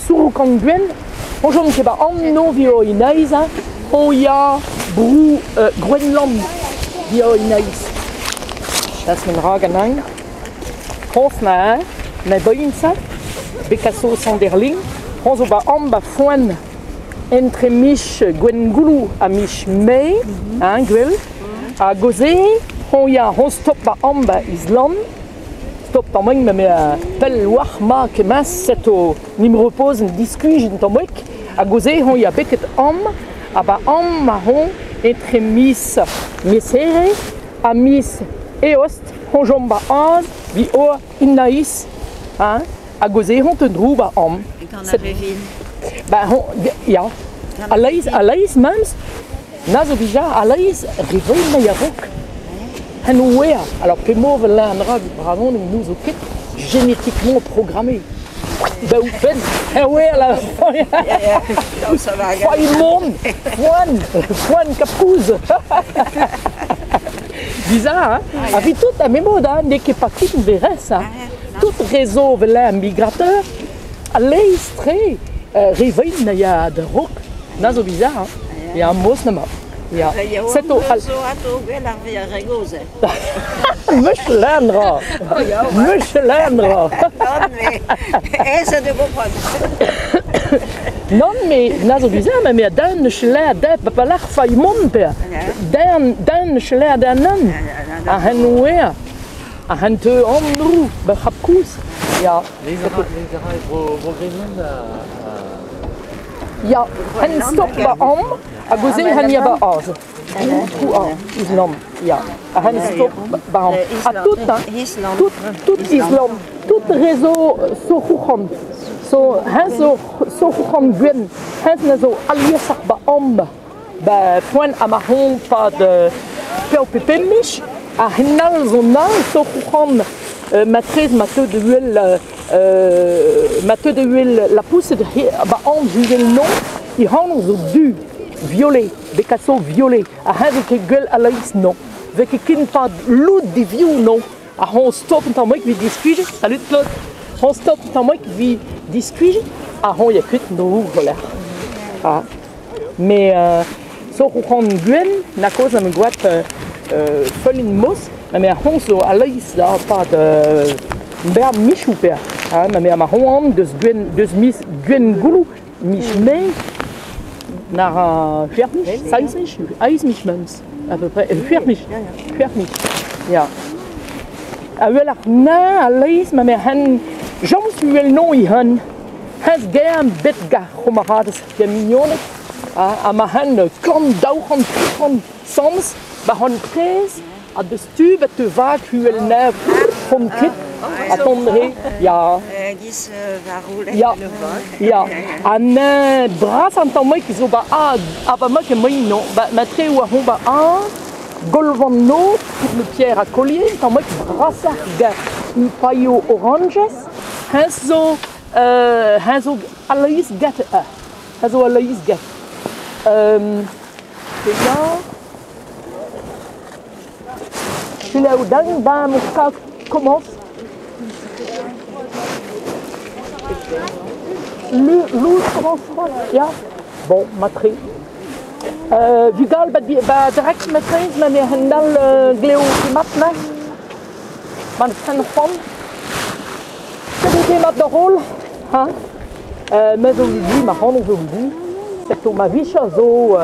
Souroukan Gwenn, hon chom ket ba an no vi o inaiz, hein, hon ya brou Groenland vi o inaiz. Das men rag an ein. Hons na, na boinsa, bekaso sanderling, hon zo ba am ba foen entre mich Gwengoulou ha mich Mae, hein, gwell, ha goze, hon ya hon stop ba am ba Island, stop tamm me me pell war ma kemas set o nim repose en diskuij en tamm ha goze hon ya beket am, ha ba am ma hon entre mis mesere ha mis eost, hon jom ba az, vi o innaïs, hein, ha goze hon te drou ba am. Ba hon, ya, a leiz mems, na zo dija, a leiz riveil ma ya rok. Hen ouea, alors pe move l'un rag brazon nous zo ket génétiquement programmé. Ba ou pen, hen ouea la. Fai monde, foan kapkouz. Bizarre, hein? A vi tout a memo da, ne ket pa ket verres, hein? Tout réseau velin migrateur, a leiz tre, riveil na ya de rok. Na zo bizarre, hein? Ya mos na ma. Ja. C'est au Michelin-ra. Michelin-ra. Non, mais aise de comprendre. Non, mais na zo bizarre, mais dan Michelin da papalach fai mond per. Dan dan Michelin dan nan. A hen ouea. A hen te androu ba c'hapkouz. Ja. Les bro Greenland Ja, hen stop ba am. A goze hen ya ba az. Trou a Island, ja. A hen stop ba am. A tout, hein. Tout Island, tout réseau so c'houchan. So hen zo so c'houchan gwen. Hen na zo aliesach ba am. Ba foen a ma hon pa de peo pepemich. A hen al zo na so c'houchan ma trez ma teu de huel ma teu de huel la pousse de ba am juvel non. I han zo du. Violet, bekaso violet, a hen ket gwell a leiz non. Ve ket kin pa loud di viou non. A hon stop tamm vi diskuj, salut Claude. Hon stop tamm vi diskuj, a hon ya kuit no goler. Ah. Mais so c'hon gwen na koz am gwat feulin mos, mais a hon zo a leiz da pa de ber michou per. Ah, mais a ma hon an deus gwen deus mis gwen goulou mich mei. Nach Schwermich, Seismich, Eismich mems, à peu près, Schwermich, Schwermich, ja. A wel ar na a leiz ma mer hen, jams uel non i hen, hens gern bet gar c'homarades ga mignonet, a ma hen kant, daou c'hant, tri c'hant sans, ba hon prez, a deus tu bet te vag huel nev, hon ket, a tondre, ja. Ja, ja. An bras an tamm zo ba a, a ba mak e non, ba ma tre oa hon ba a, golvan no, tout le pierre à collier, tamm brasar ga un paio oranges, hen zo aleiz gat a, hen zo aleiz gat. Ja. Là où dan ba mon cas commence. L'où commence ja. Bon, matre. Vugal ba ba direct matre, ma me hendal gleo matna. Man sen fon. C'est mat de rôle, hein. Mais zo lui ma hon zo lui. C'est ma vicha zo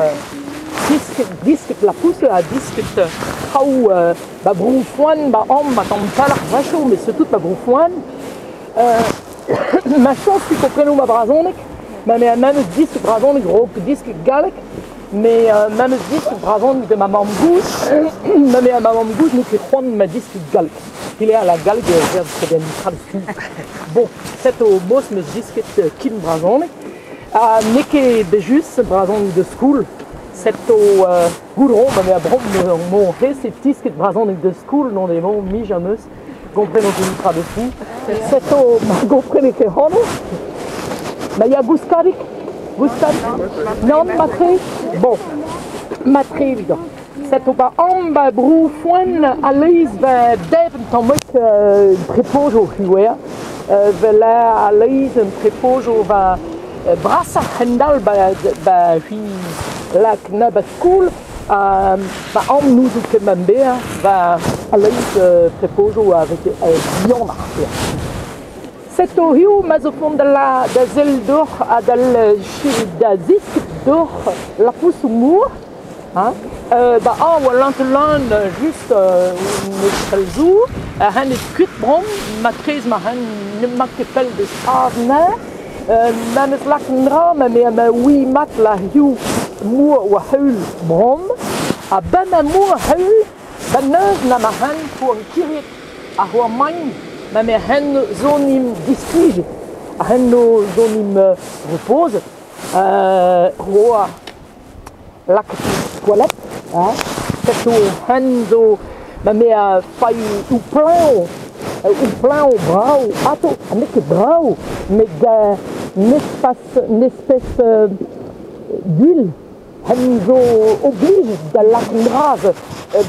disque la pousse à disque traoù ba brou foan ba am ba tamm palach vacho mais surtout ba brou foan ma chance qui compreno ma brazonek ma me même disque brazonek rok disque galek mais même disque brazonek de ma mamm gouz ma me ma mamm gouz ne ket c'hoant ma disque galek il est à la galek très bien traduit bon c'est au mos me disque kin brazonek a ne ket bejus brazonek de school. C'est au goudron, ma mère brom mon ré, c'est disque brazonek de school, non des mots mi jamais, comprenez que tra de fou. C'est au comprenez que hono. Ma ya gouskarik, gouskarik. Non, matre. Bon. Matre évident. C'est au ba am ba brou foen a leiz ba dev tamm prépojo huer. Vel a leiz un prepojo va brasa hendal ba ba hui lak na ba skool ba am nous ket man bea va a leiz prepojo avec bihan ar Seto hiu ma zo font da la da zel d'or ha da da zisk d'or la pousse mour hein ba a oa lantelan just ne zou han et kuit brom ma trez ma han ne ma ket pell deus avna ma meus lak dra ma me ma oui mat la hiu mour oa heul brom ha ba ma mour heul ba neuz na ma han pour an kiriek a hoa magn ma me hen zonim displijet a hen no zonim repozet hoa lak toilette hein seto hen zo ma me a fai ou plein brao ato a n'eo ket brao met une espèce d'huile hen zo oblige da lak draz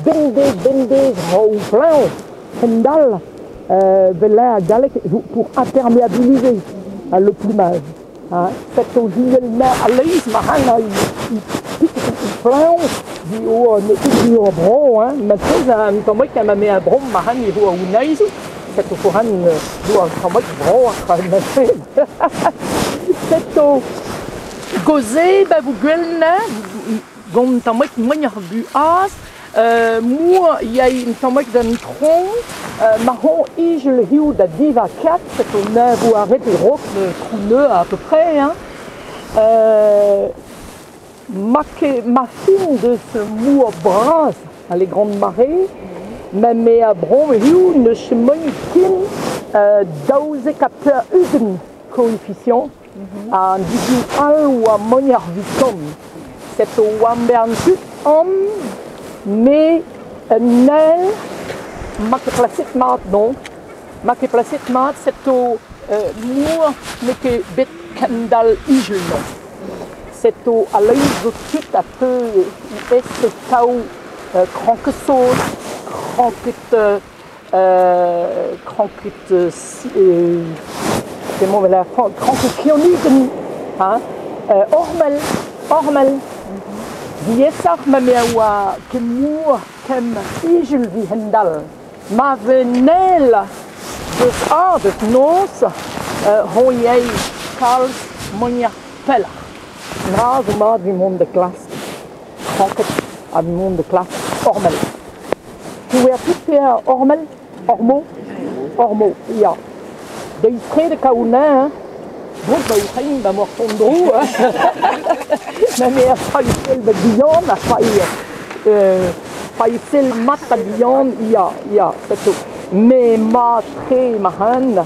bendez ou plein hen dal vela galek pour imperméabiliser le plumage. Hein. Cette ma a leiz ma han i pik plein di o ne ket o bro hein ma trez an tamm ma me a brom ma han i ho a unaiz cette o han do an tamm bro a ma trez. Cette o goze ba vous gwelna gant tamm moign ar bu az mour ya un tamm d'an tron ma hon ijel hiu da diva 4 c'est au neuf ou arrêt de roc de trouneux à peu près hein ma fin de ce mour bras à les grandes marées ma me a brom hiu ne chemoñ kin daouzek ha peur ugent coefficient an digu al ou a mogn ar vitom c'est au wambern tut am me un nel ma ket plaset mat non ma ket plaset mat c'est au mour ne ket bet kendal ijel non c'est au a leiz zo tut a peu es tao kranket kranket kranket comment la kranket kionigen hein ormel ormel Diesach ma me oa ket mour kem ijel vi hendal ma venel deus a deus noz hon yei kalz mognar pellach Dra zo mat vi mont da klask kranket ha vi mont da klask ormel. Tu oa tout pe ormel ormo ormo ya Deiz tre de kaouna hein Bon, ba ukrain ba mor ton dro hein Ma me a faisel ba bihan a fai faisel mat ba bihan ya ya c'est tout me ma tre ma han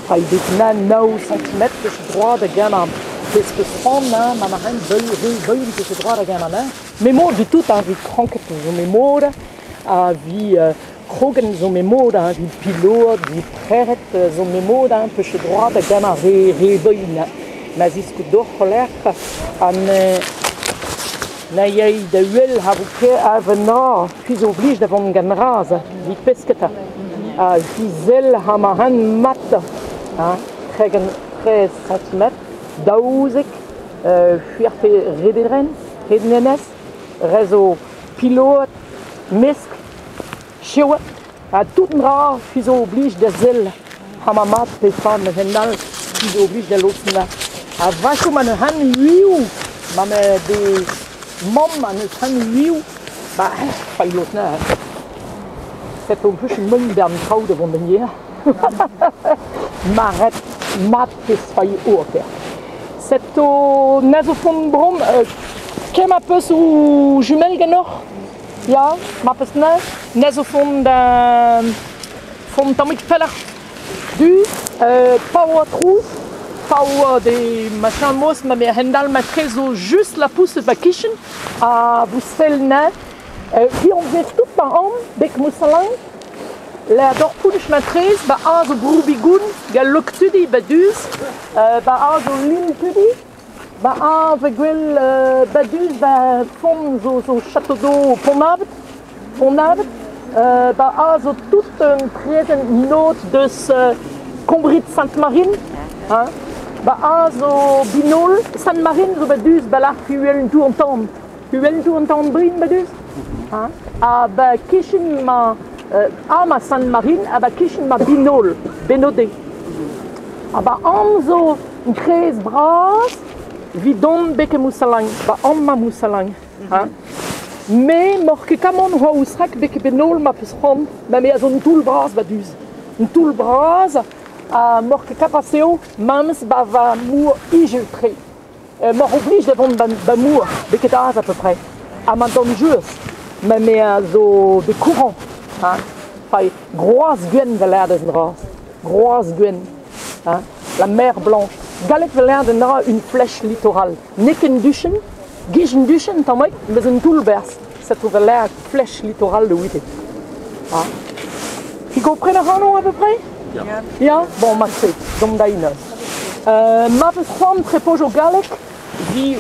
fai bet na 9 cm peus droit da gant ar peus peus fan hein ma ma han beul beul peus droit da gant an me mod du tout hein vi kranket zo me mod a vi krogen zo me mod hein vi pilot vi preret zo me mod hein peus droit da gant ar re beul ma zisko d'oc'h an na yei da uel ha vo ket a venna puis oblige da vont gant raz vi pesketa a vi zel ha ma han mat hein 13 cm daouzek fuerte rederen rednenez rezo pilot mesk chewa a tout dra puis oblige da zel ha ma mat pe fan hendal puis oblige da losna a vacho ma ne han uiou ma me de mamm an eus han uiou ba fai losna C'est un peu une bern traoù de vont venir maret mat pes fai oper C'est au nazofon brom kem a peus ou jumel ganor ya ma peus na nazofon da font tammik pellach du power trouz power des machin mos ma me hendal ma trezo juste la pousse ba kichen a vous sel na vi on vez tout ba am bek moussalan la dorpouch ma trez ba a zo broubigoun gal loktudi ba duz ba a zo lintudi ba a ve gwell ba duz ba font zo zo château d'eau pont ba a zo tout un trezen not deus Kombrid Sant-Marin, hein? Ba a zo Binol, Sant-Marin zo ba duz ba lec'h uhel tour an tan. Uhel tour an tan brin ba duz. Hein? Ha ba kichen ma a ma Sant-Marin ha ba kichen ma Binol, Benode. Ha ba am zo un krez bras 'vit dont beke Moussalagn, ba am ma Moussalagn. Hein? Me m'oc'h ket kamant oa ouzh rak beke Benol ma peus c'hoant, ma me a zo un toull bras ba duz. Un toull bras ha m'oc'h ket kapas eo memes ba va mour ijel-tre. M'oc'h oblige da vont ba mour, beket az à peu près. Ha ma dangerous, ma me a zo de courant. Hein? Enfin, groaz gwenn da lâret an dra. Groaz gwenn. Hein? La mer blanche. Galleg da lâret an dra une flèche littorale. N'eo ket un duchenn, gij un duchenn tamm mes un toull-berz. Ça trouve l'air flèche littorale de ouite. Hein? Qui comprennent ac'hanon à peu près? Ya. Ya? Bon, mat-tre, domp da inoz. Ma peus c'hoant trepojo galleg, vi